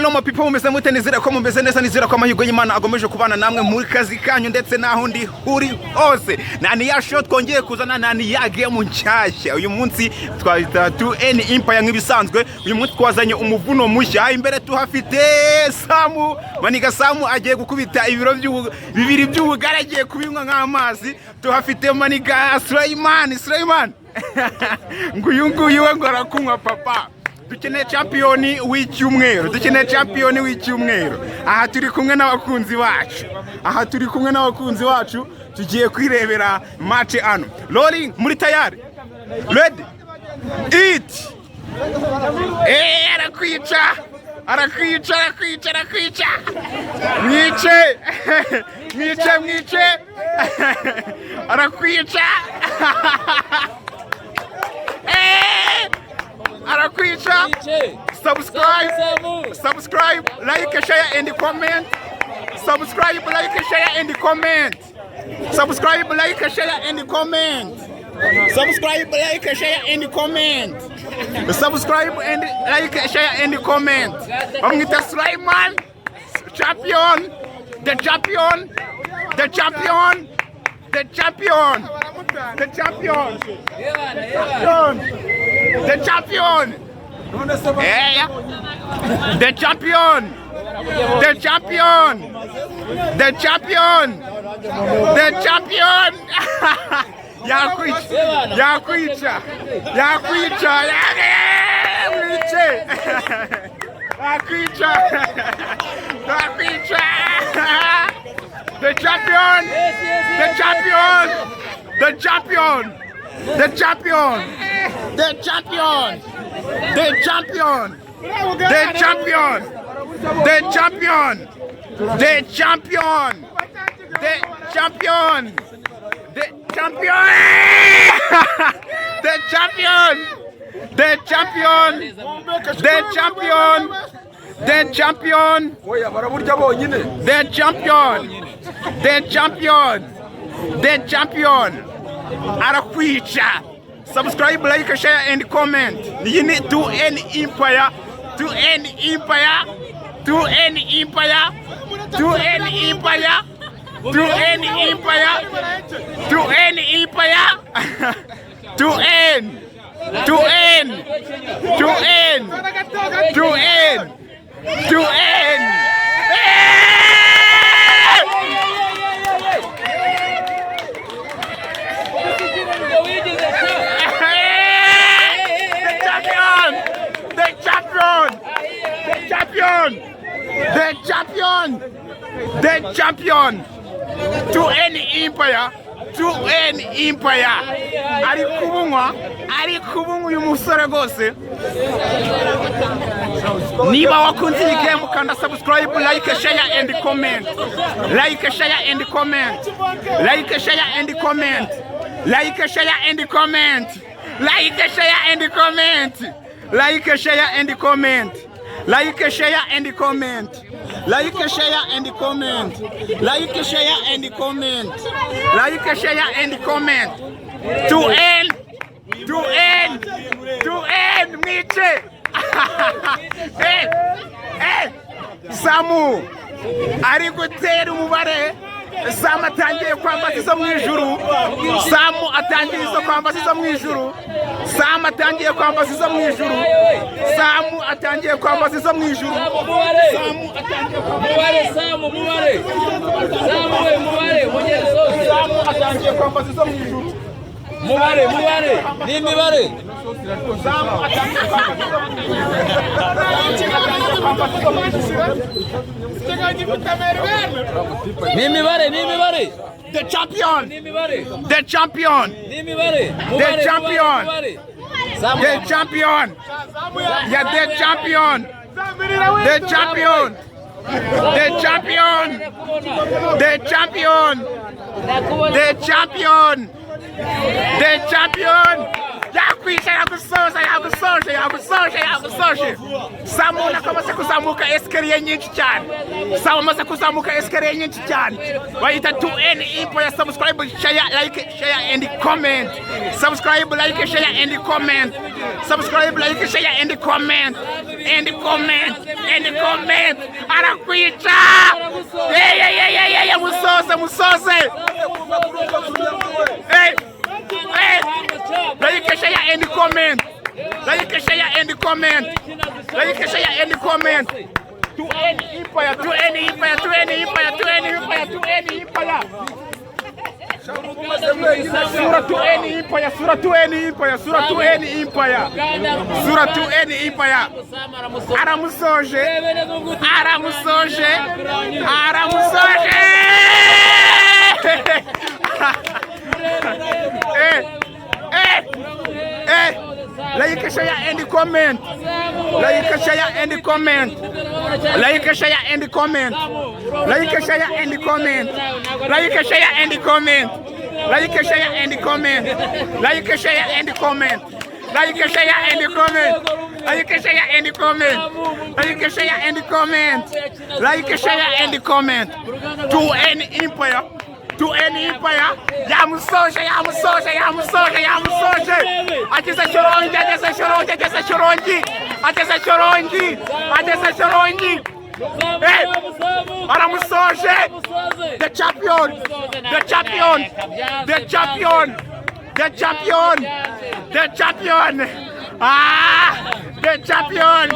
Hello my people, mumeze mute? Nizera ko mumeze neza, nizera ko amahirwe y'Imana agomeje kubana namwe muri kazi kanyu ndetse n'aho ndi uri hose. Nani ya show twongeye kuzana, nani ya game nshyashya. Uyu munsi twahita 2N Empire nk'ibisanzwe. Uyu munsi twazanye umuvuno mushya. Imbere tuhafite Samu Maniga. Samu agiye gukubita ibiro bibiri by'ubugari, agiye kubinywa nk'amazi. Tuhafite Maniga Sulaiman. Sulaiman ngo uyu nguyu we ngo arakunywa papa. Dukeneye champion w'icyumweru, dukeneye champion w'icyumweru. Aha turi kumwe n'abakunzi bacu, aha turi kumwe n'abakunzi bacu, tugiye kwirebera match hano. Rolling, muri tayari? Ready, it arakwica, arakwica, arakwica, arakwica! Mwice, mwice, mwice! Arakwica! Arakwica! Subscribe, subscribe, like, share and comment. Subscribe, like, share and comment. Subscribe, like, share and comment. Subscribe, like, share and comment. Subscribe and like, share and comment. Bamwita Sulaiman champion, the champion, the champion, the champion, the champion, champion, the champion. Yeah. The champion! The champion! The champion! The champion! Yakwica! Yakwica! Yakwica! Mwice! Yakwica! Yakwica! The champion! The champion! The champion! The champion! The champion! The champion! The champion! The champion! The champion! The champion! The champion! The champion! The champion! The champion! The champion! Oya, baraburya bonyine. The champion! The champion! The champion! Arakwica! Subscribe, like, share and comment. Iyi ni 2N Empire, 2N Empire, 2N Empire, 2N Empire, 2N Empire, 2N Empire, 2N, 2N, 2N, 2N, 2N. Hey! The champion! The champion! The champion! The champion! The champion! 2N Empire! 2N Empire! Ari kubunywa, ari kubunywa uyu musore rwose. Niba wakunze iyi game, kanda subscribe, like, share and comment. Like, share and comment. Like, share and comment. Like, share and comment. Like, share and comment. Like, share and comment. Like, share and comment. Like, share and comment. Like, share and comment. Like, share and comment. 2N, 2N, 2N, mwice! Samu ari gutera umubare. Samu atangiye kwambaza izo mu ijuru. Samu atangiye izo kwambaza izo mu ijuru. Samu atangiye kwambaza izo mu ijuru. Samu atangiye kwambaza izo mu ijuru. Mubare. Samu atangiye kwambaza Mubare, Samu, mubare. Samu we, mubare mu ngeri zose. Samu atangiye kwambaza izo mu ijuru. Mubare, mubare ni imibare. Samu atangiye kwambaza izo mu ijuru. Atangiye kwambaza izo mu ijuru. Ni imibare, ni imibare. The champion. Ni imibare. The champion. Ni imibare. Mubare. Champion. Mubare. Samu. The champion. Yeah, the champion. The champion. The champion. The champion. The champion. The champion yakwisha, yagusoza, yagusoje, yagusoje, yagusoje. Samu ubona ko amaze kuzamuka escalier nyinshi cyane. Samu amaze kuzamuka escalier nyinshi cyane. Bayita 2N Empire. Subscribe, share, like, share and comment. Subscribe, like, share and comment. Subscribe, like, share and comment and comment and comment. Arakwica. Yeah, yeah, yeah, yeah, yeah, yeah. Musoze, musoze. Hey, hey. Like, share and comment. Like, share and comment. Like, share and comment. 2N Empire, 2N Empire, 2N Empire, 2N Empire, 2N Empire. Sura 2N Empire, Sura 2N Empire, Sura 2N Empire. Sura 2N Empire. Aramusoje, aramusoje, aramusoje. Eh, eh, eh. Like, share and comment. Like, share and comment. Like, share and comment. Like, share and comment. Like, share and comment. Like, share and comment. Like, share and comment. Like, share and comment. Like, share and comment. Like, share and comment. Like, share and comment. 2N Empire. 2N Empire. Yamusoje, yamusoje, yamusoje, yamusoje. Ageze Shyorongi, ageze Shyorongi, ageze Shyorongi. Ageze Shyorongi, ageze Shyorongi. Hey! Aramusoje. The champion, the champion, the champion, the champion, the champion. Ah! The champion,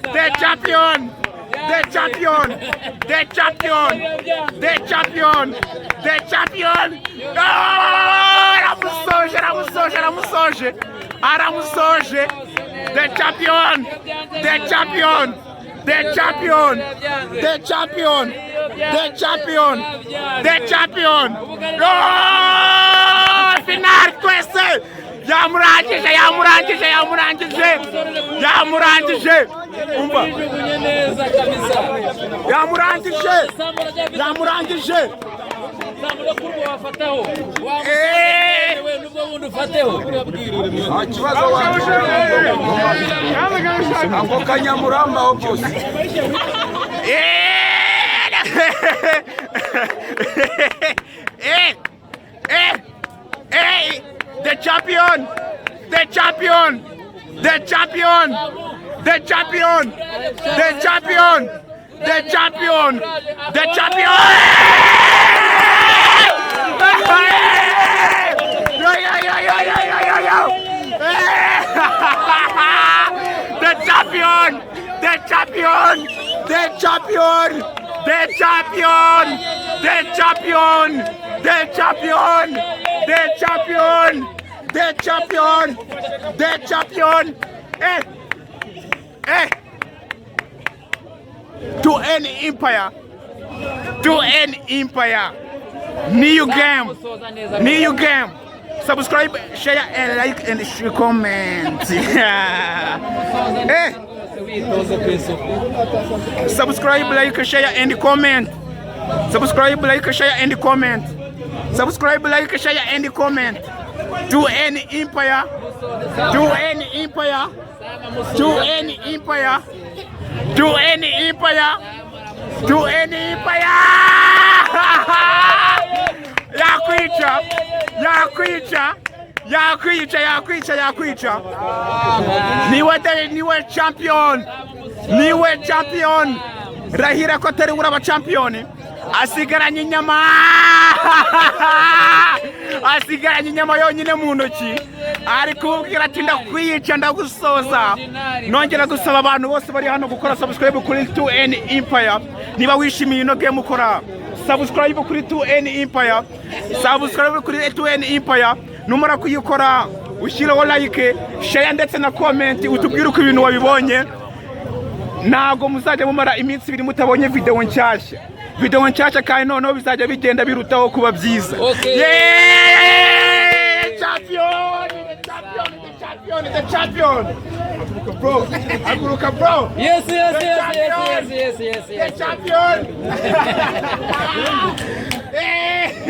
the champion, the champion, the champion, the champion, the champion. Ah! Aramusoje, aramusoje, aramusoje, aramusoje. The champion, the champion, the champion, the champion, the champion, the champion. Oh! Final twese. Yamurangije, yamurangije, yamurangije, yamurangije. Umva, Yijugunye neza kabisa. yamurangije, yamurangije. Samu no kurwa wafataho. Eh! We nubwo bundi ufateho. Nta kibazo ako kanyamurambaho kose. Eh! Eh! Eh! Eh! The champion! The champion! The champion! The champion! The champion! The champion! The champion! Yo, yo, yo, yo, yo, yo, yo, yo! The champion! The champion! The champion! The champion! The champion! The champion! The champion! The champion! The champion! Eh! Eh! 2N Empire! 2N Empire! New game! Musoza neza. New game! Subscribe, share, and like and comment. Eh! Witoze ku isuku. Subscribe, like, share, and comment. Subscribe, like, share, and comment. Subscribe, like, share, and comment. 2N Empire. 2N Empire. 2N Empire. 2N Empire. 2N Empire. Yakwica. Yakwica. Yakwica, yakwica, yakwica. Niwe niwe champion. Niwe champion. Rahira ko atari uraba champion. Asigaranye inyama. Asigaranye inyama yonyine mu ntoki. Ari kubwira ati: "Ndakwica, ndagusoza." Nongera gusaba abantu bose bari hano gukora subscribe kuri 2N Empire. Niba wishimiye ino game, ukora subscribe kuri 2N Empire. Subscribe kuri 2N Empire. Numara kuyikora, ushyireho like, share ndetse na comment, utubwire uko ibintu wabibonye. Ntabwo muzajya mumara iminsi 2 mutabonye video nshyashya, video nshyashya, kandi noneho bizajya bigenda birutaho kuba byiza. Okay. Yeah! Champion! The champion! The champion! The champion! Haguruka bro! Haguruka bro! Yes. The champion! Eh!